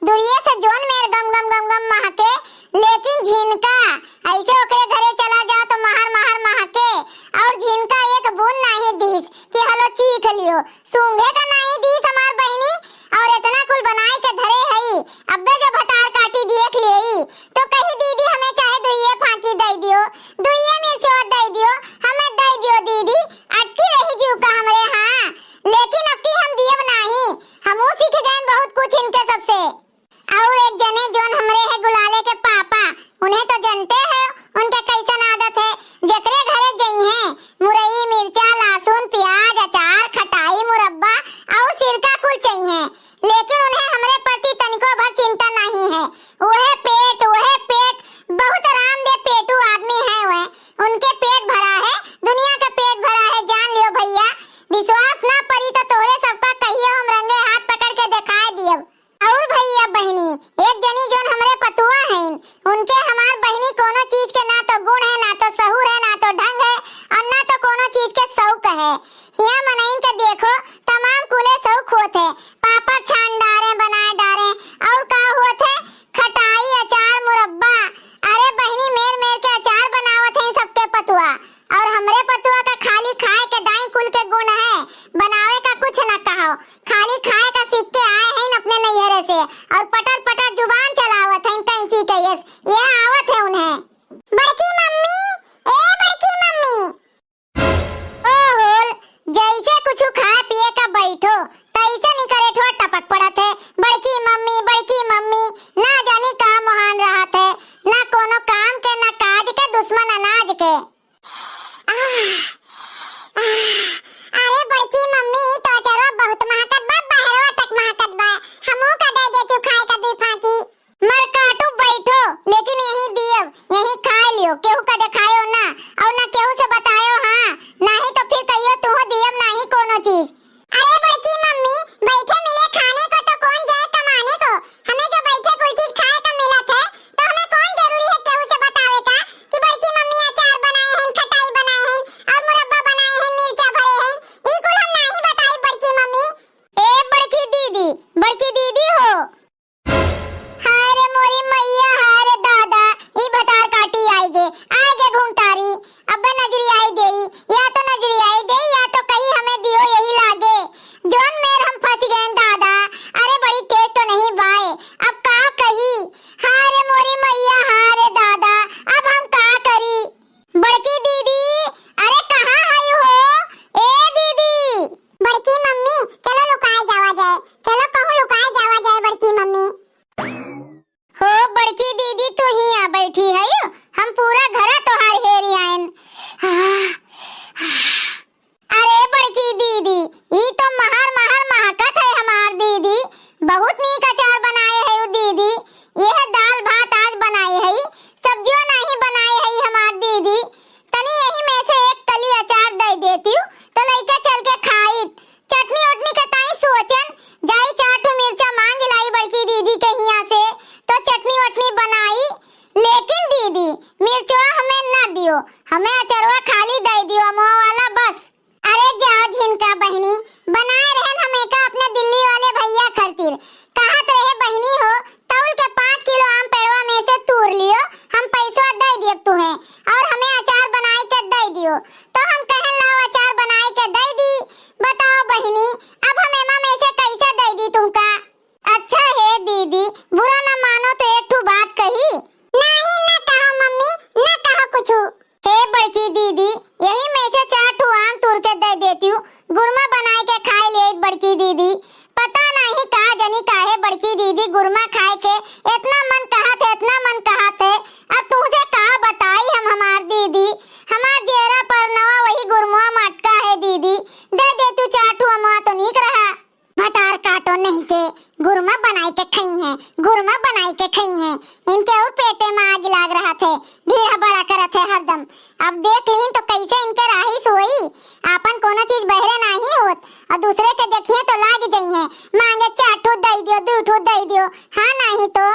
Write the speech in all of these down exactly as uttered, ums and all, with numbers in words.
तुरिये से जौन मेर गम गम गम गम महके, लेकिन झिनका ऐसे ओकरे घरे चला जाओ तो महर महर महके, और झिनका एक बूंद नाही दीस कि हलो चीख लियो, सूंघे का नाही दीस हमार बहिनी। और इतना कुल बनाए के धरे हई, अब्बे जो भतार काटी देख लेई, तो कही दीदी हमें चाहे दुइये फांकी दे दियो, दुइये मिर्चो दे दियो, हमें दे दियो दीदी, अटकी रही जीव का हमरे हाँ, लेकिन अब की हम दियब नाही, हमहू सीख गए बहुत कुछ इनके सबसे। और एक जने जौन हमरे है गुलाले के पापा, उन्हें तो जनते हो उनके कैसन आदत है। जेकरे घरे जइहें, मुरई, मिर्चा, लहसुन, प्याज, अचार, खटाई, मुरब्बा और सिरका कुल चाहिए, लेकिन उन्हें हमरे प्रति तनिको भर चिंता नहीं है। वह पेट, वह पेट, बहुत आराम दे पेटू आदमी है वह। उनके पेट भरा है, दुनिया का पेट भरा है, जान लियो भैया। विश्वास ना परी तो तोहरे सबका कहियो हम रंगे हाथ पकड़ के दिखाए दियब। और भैया बहिनी, एक जनी जौन हमरे पतुआ हईन, उनके हमार बहिनी कोनो चीज के ना तो गुण है, ना तो सहूर है, ना तो ढंग है, और ना तो कोनो चीज के शौक है। हियां मनइन के देखो, तमाम कुले शौक होत है, पापड़ छान डारे, बनाए डारे, और का होत है, खटाई, अचार, मुरब्बा। अरे बहिनी, मेर मेर के अचार बनावत है सबके पतुआ। और हमरे पतुआ का खाली खाए के दाई कुल के गुण है, बनावे का कुछ न कहो, खाली खाए का सीख के आए हैं अपने नैहरे से, और पटर पटर जुबान चलावत हैं कैंची के यस, यह आवत है उन्हें। बड़की मम्मी, ए बड़की मम्मी। ओ होल, जैसे कुछ खाए पिए का बैठो, तैसे निकरे ठो टपक पड़त है, बड़की मम्मी, बड़की मम्मी। ना जानी का मोहान रहत है, ना कोनो काम के, ना काज के, दुश्मन अनाज के। आह, आह, अरे बड़की मम्मी, ई तो अचरवा बहुत महकत बा, बहरवा तक महकत बा। हमहू का दे देती खाए का दुई फांकी। मर काटू बैठो, लेकिन यही दियब, यही खाए लियो, केहू का देखायो ना, और ना केहू से बतायो, हाँ, नाही तो फिर कहियो तुहो दियब नाही कोनो चीज। अरे बड़की मम्मी, बैठे मिले खाने को तो कौन जाए कमाने को। हमें जो बैठे कुल चीज खाए का मिलत है, तो हमें कौन जरूरी है केहू से बतावे का कि बड़की मम्मी अचार बनाए हैं, खटाई बनाए हैं और मुरब्बा बनाए हैं, मिर्चा भरे हैं। ई कुल हम नाही बताई बड़की मम्मी। ए बड़की दीदी, बड़की दीदी हो। हाय रे मोरी मैया, हाय रे दादा, ई भतार काटी आइगे, आइगे घुंघटारी। अब्बे नजरी आई देई, या तो नजरी आई देई, या तो कही हमें दियो यही लागे। जौन मेर हम फंस गए दादा, अरे बड़ी तेज तो नहीं बाए, अब का कही? हाय रे मोरी मैया, हाय रे दादा, अब हम का करी? बड़की दीदी, अरे कहाँ हई हो? ए दीदी। बड़की मम्मी, चलो लुकाए जावा जाए, चलो कहूँ लुकाए जावा जाए बड़की मम्मी। हो बड़की दीदी, तू हियाँ बैठी हयू, हम पूरा घरा तोहार हेरी आएन। अरे बड़की दीदी, ई तो महर महर महकत है हमार दीदी, बहुत नीक अचार बनाए है दीदी। यह दाल भात आज बनाए है, सब्जियों नहीं बनाए है हमार दीदी। तनी यही में से एक कली अचार दे देती हूँ, तो लइके चल के खाई। चटनी ओटनी के ताई सोचन, जाई चार ठो मिर्चा मांग लाई बड़की दीदी के हियाँ से, तो चटनी वटनी बनाई। लेकिन दीदी, मिर्चवा हमें ना दियो, हमें अचरवा खाली दे दियो, अमवा वाला बस। अरे जाओ झिनका बहिनी, बनाए रहन हम एका अपने दिल्ली वाले भैया खातिर। कहत रहे बहिनी हो, तौल के पाँच किलो आम पेड़वा में से तूर लियो, हम पैसवा दे दियब तुहे, और हमें अचार बनाए के दे दियो। तो हम कहन लाओ अचार बनाए के दे दी। बताओ बहिनी, अब हम एमा में से कैसे दे दी तुमका? अच्छा हे दीदी, बुरा ना मानो तो एक ठो बात कही। नहीं, ना कहो मम्मी, ना कहो कुछ। हे बड़की दीदी, यही में से चार ठो आम तूर के दे देती हूँ, गुरमा बनाए के खाए ले बड़की दीदी। पता नहीं का जनी काहे बड़की दीदी गुरमा खाए के इतना मन कहत है, इतना मन कहत है। अब तुमसे का बताई हम हमार दीदी, हमार जेरा पर नवा वही गुरमुआ मटका है दीदी, दे दे तू चार ठो अमवा तो नीक रहा। भतार काटो नहीं के, गुरमा बनाई के खई हैं, गुरमा बनाई के खई हैं। इनके और पेटे में आग लाग रहा थे, ढीढ़ा बड़ा करत है हरदम। अब देख लीन तो कैसे इनके राहिस होई, आपन कोनो चीज बहरे नाही होत, और दूसरे के देखिए तो लाग जइहें मांगे, चार ठो दई दियो, दू ठो दई दियो, हाँ नाही तो।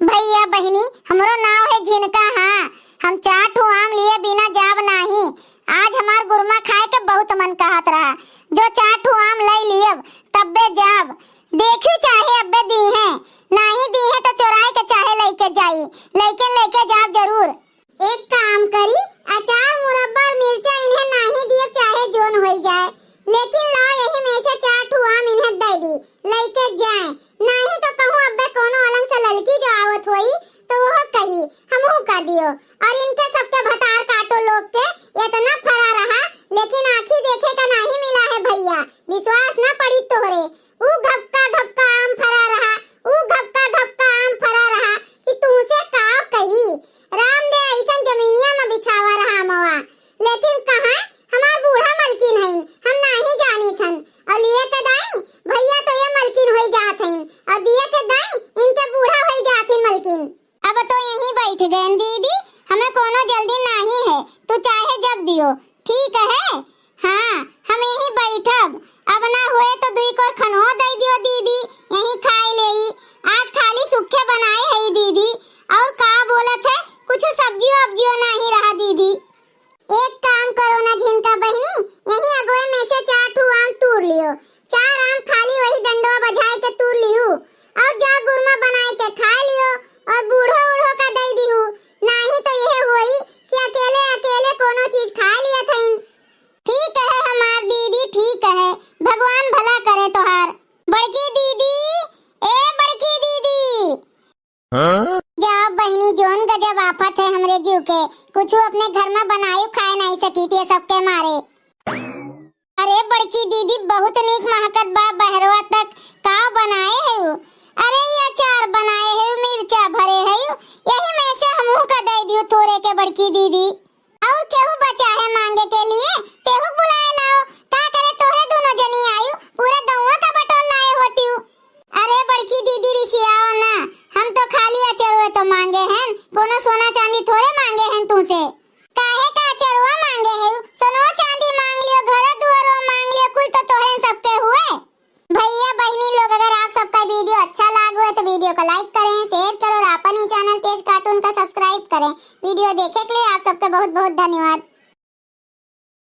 भैया बहिनी, हमरो नाव है झिनका। हाँ, हम चार ठो आम लिए बिना जाब नाही। आज हमार गुरमा खाए के बहुत मन कहत रहा, जो चार ठो आम लई लियब, तब्बे जाब। देखी चाहे अब्बे दीहें, नाही लइके लइके जाब जरूर। एक काम करी, अचार, मुरब्बा और मिर्चा इन्हें नाहीं दियब, चाहे जोन होई जाए, लेकिन लाओ यही में से चार ठू आम इन्हें दे दी, लइके जाए। नाहीं तो कहूँ अब्बे कोनो अलंग से ललकी जो आवत होई तो वो कही, "हमहू का दियो।" और इनके सबके भतार काटो लोग के इतना फरा रहा, लेकिन आँखी देखे का नाहीं मिला है भइया, विश्वास ना पड़ी तोहरे। ऊ घपका घपका आम फरा रहा, ऊ घपका घपका आम फरा रहा कि तुहसे का कही। राम दे अइसन जमीनिया में बिछावा रहा अमवा, लेकिन कहाँ हमार बूढ़ा मलकिन हइन, हम नाहीं जानित हन। और लिए के दाई, भइया तो ये मलकिन होई जात हइन, और दिए के दाई, इनके बूढ़ा होई जात हइन मलकिन। अब तो यहीं बैठ गएन दीदी, हमें कोनो जल्दी नाहीं है, तू चाहे जब दियो, ठीक है? हाँ, हम यहीं बैठब, अब ना होए तो दुई कोर खनहो दे दियो दीदी, यहीं खाए लेई। आज खाली सुखे बनाए है दीदी, और का बोलत है, कुछ सब्जियो अब्जियो नाहीं रहा दीदी। एक काम करो ना झिनका बहिनी, यहीं अगवे में से चार ठू आम तूर लियो, चार आम खाली वही डंडवा बजाए के तूर लियो, और जा गुरमा बनाए के खाए लियो, और बूढ़ो उढ़ो का दे दिहू। नाहीं तो यह होई कि अकेले अकेले कोनो चीज खाए लिया थइन। ठीक है हमार दीदी, ठीक है, भगवान भला करे तोहार। बड़की दीदी, ए बड़की दीदी। हाँ? जा बहिनी, जोन गजब आफत है हमरे जीव के, कुछ अपने घर में बनायु खाए नाहीं सकीत ये सबके मारे। अरे बड़की दीदी, बहुत नीक महकत बा बहरवा तक, का बनाए है? अरे ये अचार बनाए है, मिर्चा भरे है, यही में से हमहू का दे दियो थोरे के बड़की दीदी। और केहू बचा है मांगे के लिए? तेहू बुलाए लाओ। का करे तोहरे दोनों जनी आयु, पूरे गौवा का बटोर लाए होतियु। अरे बड़की दीदी रिसियाओ ना, हम तो खाली अचरुए तो मांगे हैं, कोनो सोना चांदी थोड़े मांगे हैं तुमसे। काहे का अचरुआ मांगे है? सोनो चांदी मांग लियो, घर दुआरो मांग लियो, कुल तो तोहरे सबके हुए। भैया बहिनी लोग, अगर आप सबका वीडियो अच्छा लाग हुए तो वीडियो को लाइक करें, शेयर करें और अपन ही चैनल तेज कार्टून का सब्सक्राइब करें। वीडियो देखे के लिए आप सबके बहुत बहुत धन्यवाद।